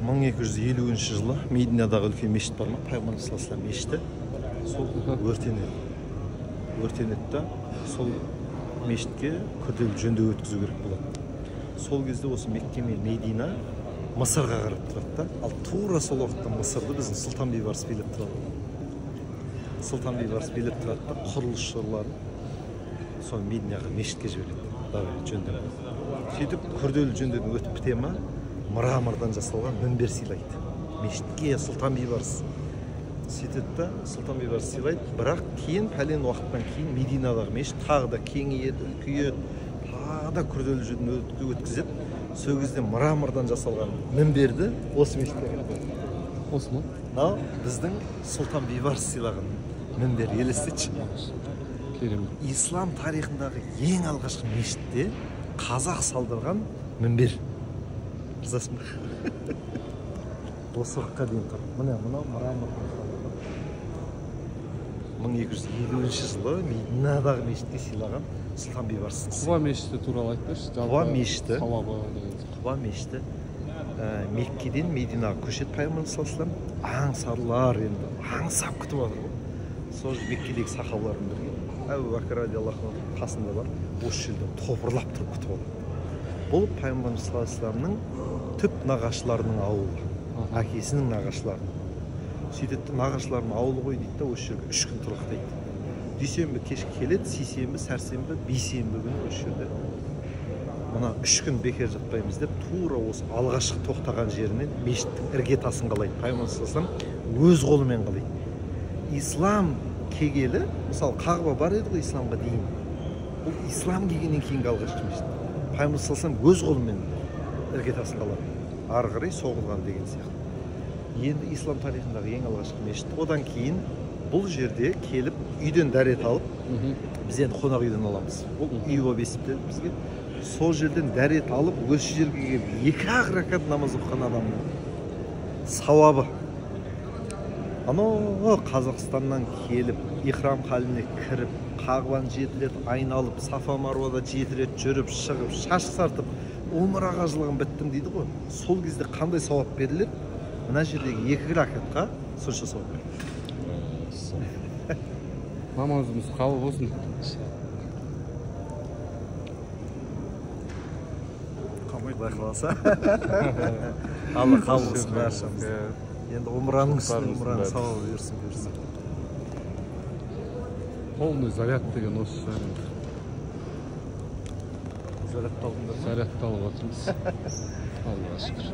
1250 жылы Мединадағы үлкен мешіт бар ма? Пайғамбар саллаллаху алейхи мешіті. Сол өртенеді. Өртенеді да, сол мешітке күрделі жөндеу өткізу керек болады. Сол кезде осы Мекке мен Медина Мысырға қарап тұрады да. Ал тура сол уақытта Мысырды біздің Сұлтан Бейбарыс билеп тұрады. Сұлтан Бейбарыс билеп тұрады да, құрылысшыларын сол Мединаға мешітке жібереді. Давай жөндеу. Сөйтіп күрделі жөндеуден өтіп біте ма, мрамордан жасалған мінбер сыйлайды мешітке Сұлтан Бейбарыс. Сөйтеді да, Сұлтан Бейбарыс сыйлайды, бірақ кейін пәлен уақыттан кейін Мединадағы мешіт тағы да кеңейеді, үлкейеді, тағы да күрделі жөндеу өткізеді. Сол кезде мрамордан жасалған мінберді осы мешітке әкеліп қояды. Осы ма? Мынау біздің Сұлтан Бейбарыс сыйлаған мінбер, елестетші. Керемет. Ислам тарихындағы ең алғашқы мешітте қазақ салдырған мінбер. Ризасың ба? Осы уақытқа дейін тұр. Міне, мынау мрамор. 1250 жылы Мединадағы мешітке сыйлаған Сұлтан Бейбарыс. Құба мешіті туралы айтып берші. Құба мешіті. Сауабы деген. Құба мешіті Меккеден Мединаға көшеді пайғамбар саллаллаху алейхи вассалам. Аңсарлар енді аңсап күтіп жатыр ғой. Сол Меккедегі сахабалармен бірге Әбу Бәкір радиаллаху анху қасында бар, осы жерде топырлап тұрып күтіп алады. Бұл пайғамбарымыз саллаллаху алейхи вассаламның түп нағашыларының ауылы, әкесінің нағашыларының. Сөйтеді, нағашыларының ауылы ғой дейді да, осы жерге 3 күн тұрақтайды. Дүйсенбі кешкі келеді, сейсенбі, сәрсенбі, бейсенбі күні осы жерде мына 3 күн бекер жатпаймыз деп тура осы алғашқы тоқтаған жерінен мешіттің іргетасын қалайды. Пайғамбар саллаллаху алейхи вассалам өз қолымен қалайды. Ислам келгелі, мысалы Қағба бар еді ғой исламға дейін. Бұл ислам келгеннен кейінгі алғашқы мешіт. Пайғамбар саллаллаху алейхи вассалам өз қолымен іргетасын қалады. Ары қарай соғылған деген сияқты. Енді ислам тарихындағы ең алғашқы мешіт. Одан кейін бұл жерде келіп үйден дәрет алып, біз енді қонақ үйден аламыз. Бұл үй болып есептеліп бізге. Сол жерден дәрет алып, осы жерге келіп 2 ракат намаз оқыған адамның сауабы. Анау Қазақстаннан келіп, ихрам халіне кіріп, Қағбаны 7 рет айналып, Сафа Маруада 7 рет жүріп, шығып, шаш сартып, умра қажылығын біттім дейді ғой. Сол кезде қандай сауап беріледі? Мына жердегі 2 ракатқа сонша сауап беріледі. Намазымыз қабыл болсын. Құдай қаласа. Алла қабыл қылсын баршамызды. Енді умраның үстіне умраның сауабы берсін, бұйырса. Полный заряд деген осы шығар енді. Зарядталдыңдар ма? Зарядталып жатырмыз. Аллаға шүкір.